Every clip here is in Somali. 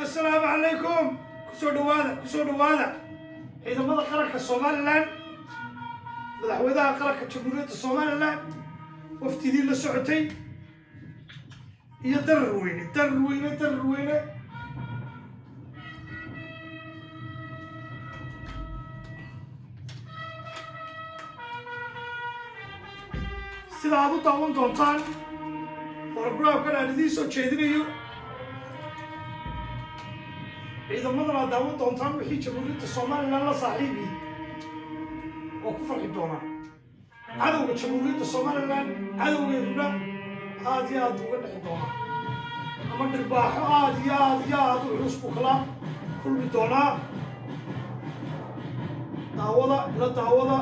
Assalaamu calaykum. Kusoo dhawaada, kusoo dhawaada ciidamada qaranka Somaliland, madaxweynaha qaranka Jamhuuriyadda Somaliland, waftidii la socotay iyo Darar Weyne, Darar Weyne, Darar Weyne. Sida aad u daawan doontaan programkan aan idiin soo jeedinayo, ciidamadan aad daawan doontaan wixii Jamhuuriyadda Somaliland la saaxiibi oo ku farxi doonaa, cadowga Jamhuuriyadda Somaliland cadowgeeduna aad iyo aad uga dhexi doonaa ama dhirbaaxo aad iyo aad iyo aad u culus buu kala kulmi doonaa. Daawada, ila daawada.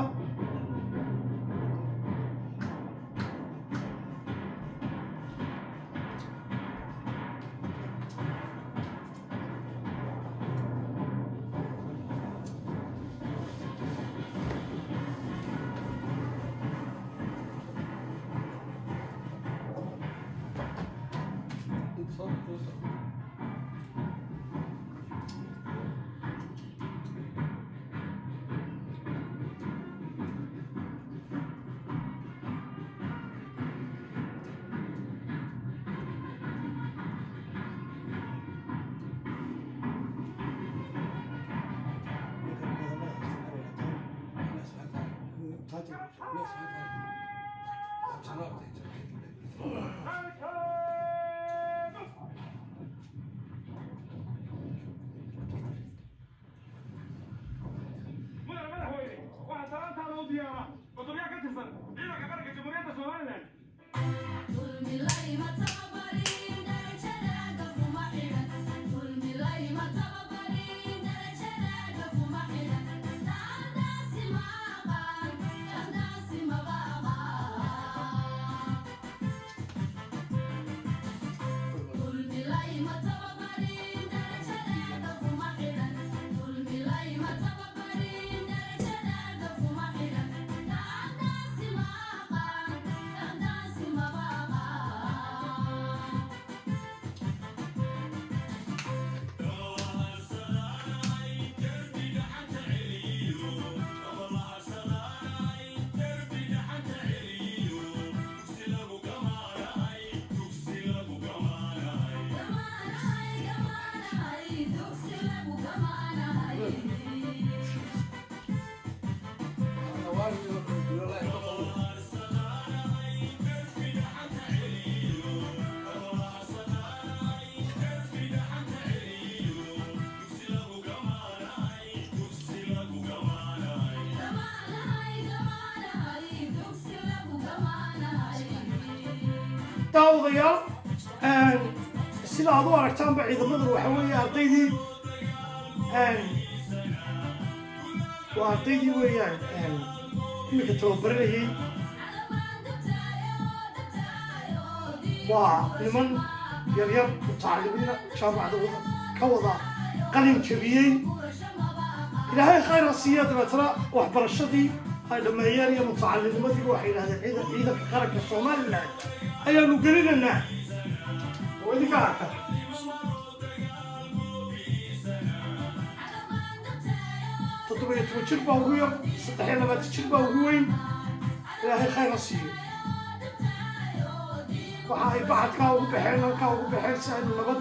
Mudane madaxweyne, waxaa salaantaada u diyaara cutubyo ka tirsan ciidanka qaranka Jamhuuriyadda Somaliland. Daawadayaal, sida aad u aragtaanba, ciidamadan waxa weeye ardaydii, waa ardaydii weeyaan iminka tababaranayay. Waa niman yaryar, mutacalimiina, jaamacada wada ka wada qalin jabiyey. Ilaahay khayr ha siiya. Dabeetana waxbarashadii ay dhammeeyeen iyo mutacallimnimadiiba waxay yidhahdeen ciidanka qaranka Somaliland ayaanu gelinaynaa oo idinka arka. 17 jir baa ugu yar, 23 jir baa ugu weyn. Ilaahay khayr ha siiyo. Waxa ay baxadkaa ugu baxeen, halkaa ugu baxeen, si aynu nabad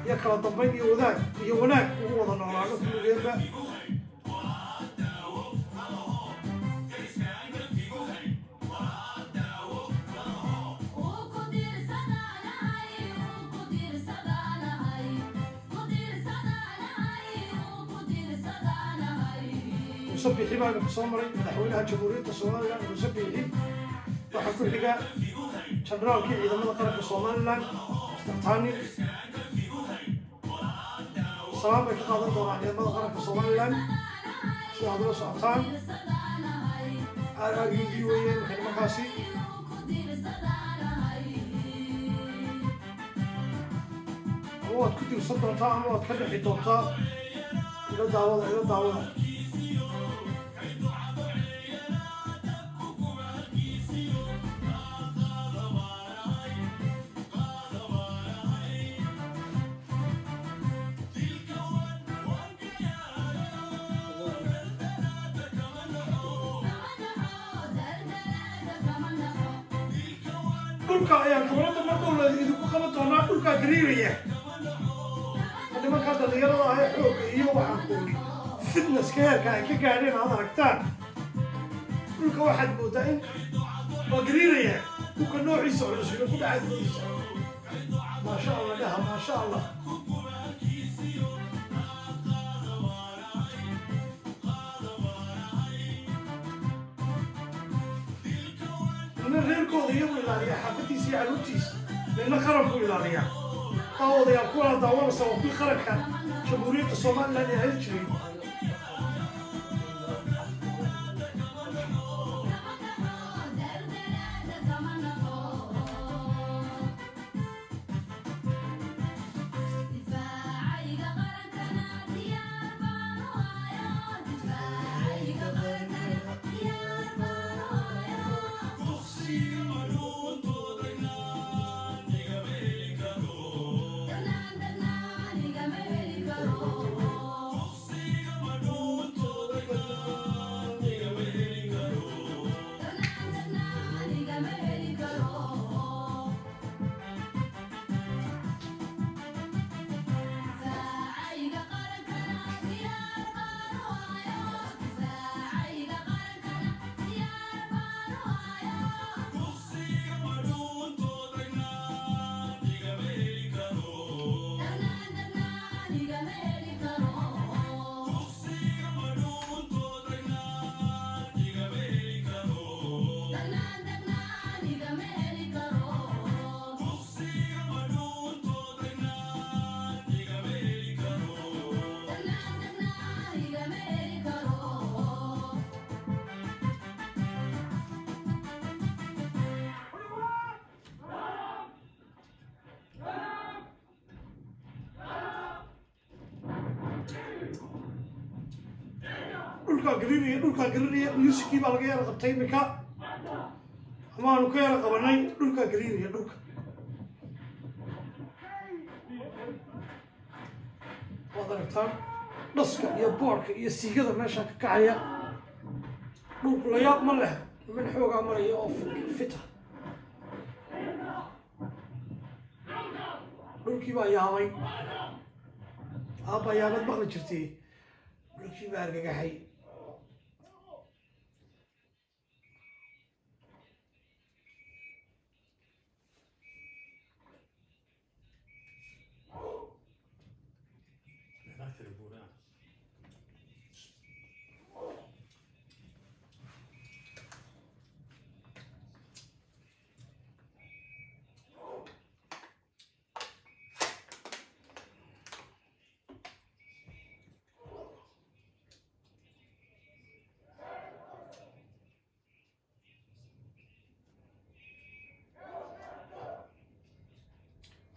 iyo kala dambayn iyo wadaag iyo wanaag ugu wada noolaano kulligeenba. Muuse Biixi baa imika soo maray, madaxweynaha Jamhuuriyadda Somaliland Muuse Biixi. Waxaa ku xiga generaalkii ciidamada qaranka Somaliland, Mister Tani. Salaan bay ka qaadan doonaan ciidamada qaranka Somaliland, sida aad ula socotaan. RRUD weeye imika nimankaasi. Ama waad ku dirsan doontaa ama waad ka dhexi doontaa. Ila daawada, ila daawada. Dhulka ayaa gobolada markuu la idinku qaban doonaa. Dhulkaa gariiraya. Nimankaa dhalinyarada ah ee xoogga iyo waxaan ku fitnesska heerka ay ka gaadheen aad aragtaan, dhulka waxaad moodaa in waa gariiraya. Dhulka noociisa culus inuu ku dhacaad moodaysa. Maasha Allah dhaha, maasha Allah. Nina reerkooda iyagu ilaaliyaa, xaafadiisa iyo carruurtiisa, nina qaran buu ilaaliyaa. Daawadayaal, kuwana daawanaysa waa kuwii qaranka Jamhuuriyadda Somaliland ee heli jiray. Dhulkaa garinaya, dhulkaa garinaya. Musicii baa laga yara qabtay iminka, ama aanu ka yara qabanay. Dhulkaa garinaya dhulka. Waad aragtaan dhaska iyo boodhka iyo siigada meesha ka kacaya. Dhulku layaab ma leh, niman xoogaa maraya oo fita. Dhulkii baa yaabay. Aabba yaabad maqli jirtay. Dhulkii baa argagaxay.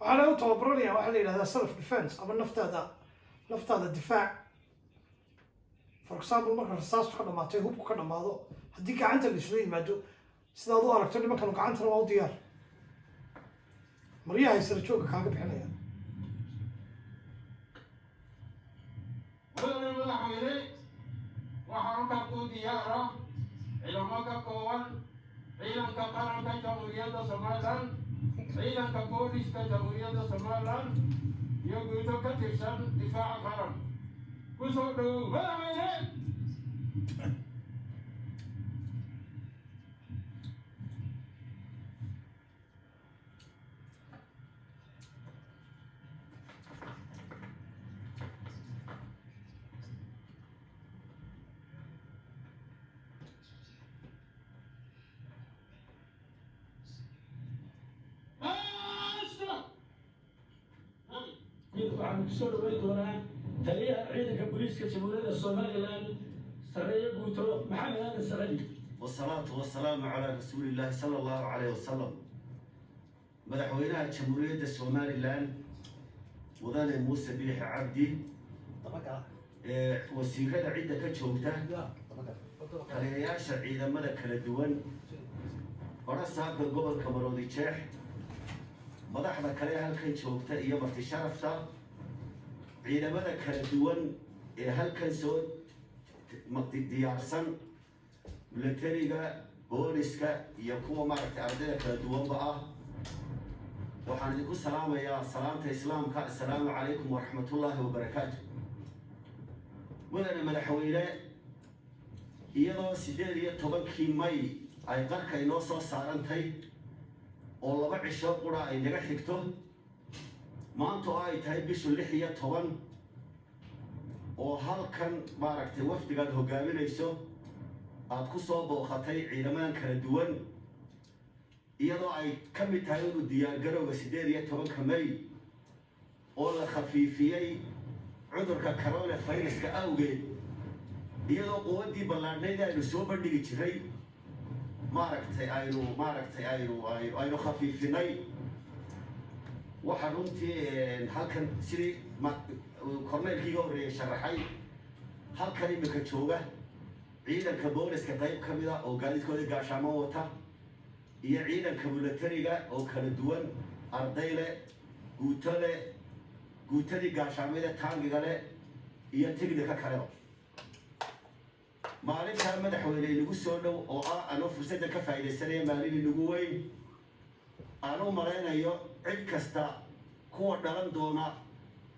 Waxaa lagu tababaranaya waxaa la yidhahdaa self defense ama naftaada difaac. For example, marka rasaastu ka dhamaatay, hubku ka dhamaado, haddii gacanta la isula yimaado, sidaad u aragto nimankanu gacantana waa u diyaar. Maryaha isla jooga kaaga bixinaya. Mudane madaxweyne, waxaa halkaa kuu diyaara ciidamo ka kooban ciidanka qaranka Jamhuuriyadda Somaliland, ciidanka booliska Jamhuuriyadda Somaliland iyo guuto ka tirsan difaaca qaran. Ku soo dhowow, madaxweyne. Master! Waxaan kusoo dhaweyn doonaa taliyaha ciidanka booliiska Jamhuuriyadda Somaliland, sarreeye guuto Maxamed Aadan Sacadi. والصلاة والسلام على رسول الله صلى الله عليه وسلم. Madaxweynaha Jamhuuriyadda Somaliland, mudane Muuse Biixi Cabdi, ee wasiirada cidda ka joogta, taliyayaasha ciidamada kala duwan, barasaabka gobolka Maroodi Jeex, madaxda kale halkan joogta iyo marti sharafta, ciidamada kala duwan ee halkan soo diyaarsan, militariga, booliska iyo kuwa maaragtay ardayda kala duwanba ah. Waxaan idinku salaamayaa salaamta Islaamka: assalaamu calaykum waraxmatullaahi wabarakaatu. Mudane madaxweyne, iyadoo 18-kii May ay qarka inoo soo saarantay oo 2 cisho qura ay naga xigto, maanta oo ay tahay bishu 16, oo halkan maaragtay wafdigaad hogaaminayso aada ku soo booqatay ciidamadan kala duwan, iyadoo ay ka mid tahay inuu diyaargarowga 18-ka May oo la khafiifiyey cudurka corona viruska awgeed, iyadoo quwaddii ballaadhnayd aynu soo bandhigi jiray maaragtay aynu maaragtay aynu aynu khafiifinay, waxaa runtii halkan, sidii korneylkii iga horreeyay sharaxay, halkan iminka jooga ciidanka booliska qayb ka mid a oo gaadiidkooda gaashaamo wata iyo ciidanka milatariga oo kala duwan, arday leh, guuto leh, guutadii gaashaamada taangiga leh iyo tignika kaleba. Maalintaa, madaxweyne, inagu soo dhow oo ah anoo fursadda ka faa'iidaysanaya, maalin inagu weyn aan u malaynayo cid kasta, kuwa dhalan doona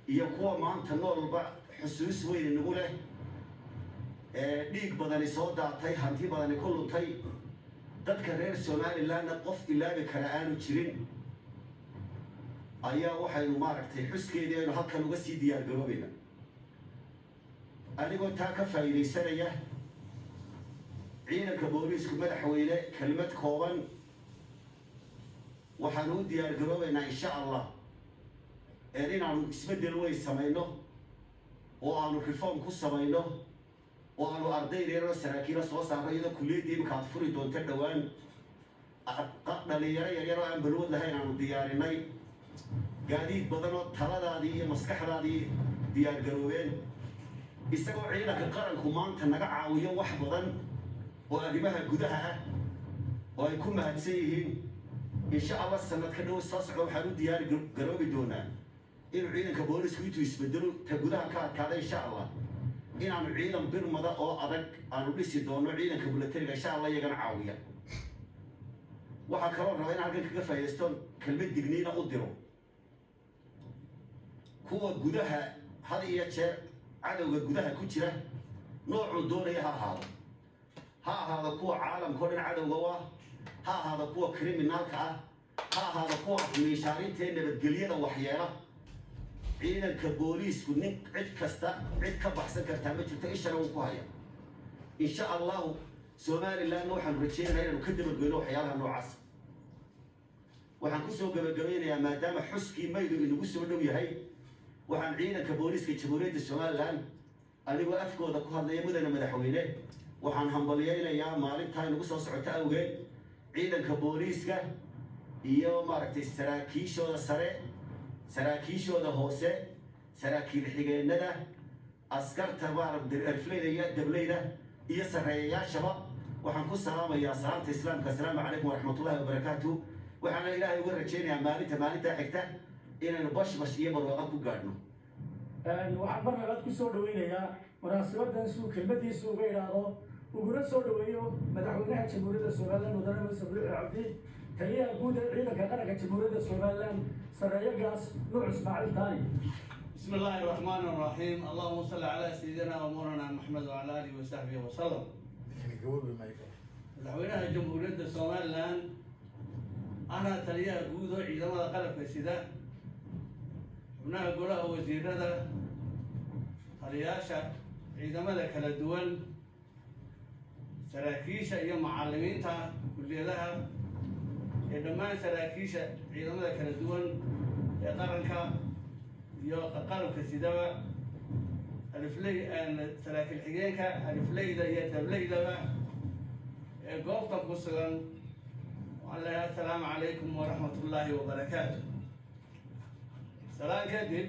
iyo kuwa maanta noolba, xusuus weyn inagu leh, dhiig badani soo daatay, hanti badani ku luntay, dadka reer Somalilandna qof ilaabi kara aanu jirin, ayaa waxaynu maaragtay xuskeedii aynu halkan uga sii diyaar garoobayna. Anigoo taa ka faa'iidaysanaya, ciidanka booliisku, madaxweyne, kelmad kooban: waxaanu u diyaar garoobaynaa, insha Allah, inaanu isbeddel weyn samayno oo aanu reform ku samayno oo aanu arday reeroo saraakiila soo saarno, iyadoo kulliyaddii imika aad furi doonto dhowaan, dhalinyaro yaryar oo aan balwad lahayn aanu diyaarinay, gaadiid badan oo taladaadii iyo maskaxdaadii diyaar garoobeen, isagoo ciidanka qaranku maanta naga caawiyo wax badan oo arrimaha gudaha ah oo ay ku mahadsan yihiin. Insha Allah, sanadka dhow soo socda waxaan u diyaari garoobi doonaa inuu ciidanka boolisku intuu isbedelo ta gudaha ka adkaada, insha Allah, inaanu ciidan birmada oo adag aanu dhisi doono, ciidanka milatariga insha Allah iyagana caawiya. Waxaa kaloo rabaa in halkan kaga faa'iidaysto, kelmad digniina u diro kuwa gudaha had iyo jeer cadowga gudaha ku jira, noocuu doonaya ha ahaado, ha ahaado kuwa caalamka o dhan cadowga u ah, ha ahaado kuwa criminalka ah, ha ahaado kuwa afmiishaarinta ee nabadgelyada waxyeela. Ciidanka booliisku nin cid kasta cid ka baxsan kartaa ma jirto, ishana wuu ku haya, insha Allahu. Somalilandna waxaanu rajeynaynaa inaanu ka dabargoyno waxyaalaha noocaas. Waxaan kusoo gabagabaynayaa, maadaama xuskii Maydu inagu soo dhow yahay, waxaan ciidanka booliiska Jamhuuriyadda Somaliland, anigoo afkooda ku hadlaya, mudane madaxweyne, waxaan hambalyaynayaa maalintaa inagu soo socota awgeed ciidanka booliiska iyo maaragtay saraakiishooda sare, saraakiishooda hoose, saraakiil xigeennada, askarta maaragtay erfleyda iyo dableyda iyo sarreeyayaashaba. Waxaan ku salaamayaa salaamta Islaamka: assalaamu calaykum waraxmatullahi wabarakaatu. Waxaana Ilaahay uga rajaynayaa maalintaa xigta inaynu bashbash iyo barwaaqo ku gaadhno. Waxaan mar labaad ku soo dhaweynayaa munaasibadan suu kelmadiisu uga idhaahdo uguna soo dhaweeyo madaxweynaha Jamhuuriyadda Somaliland, mudane Muuse Biixi Cabdi, taliyaha guud ee ciidanka qaranka Jamhuuriyadda Somaliland, sareeyo gaas Nuux Ismaaciil Taani. بسم الله الرحمن الرحيم، اللهم صل على سيدنا ومولانا محمد وعلى اله وصحبه وسلم. Madaxweynaha Jamhuuriyadda Somaliland, ahna taliyaha guud oo ciidamada qalabka sida, xubnaha golaha wasiirada, taliyaasha ciidamada kala duwan, saraakiisha iyo macallimiinta kulliyadaha iyo dhammaan saraakiisha ciidamada kala duwan ee qaranka iyo qalabka sidaba, alifley, saraakiil xigeenka, alifleyda iyo dableydaba ee goobtan ku sugan, waxaan leeyahay: assalaamu calaykum waraxmatullaahi wabarakaatu. Salaan kadib.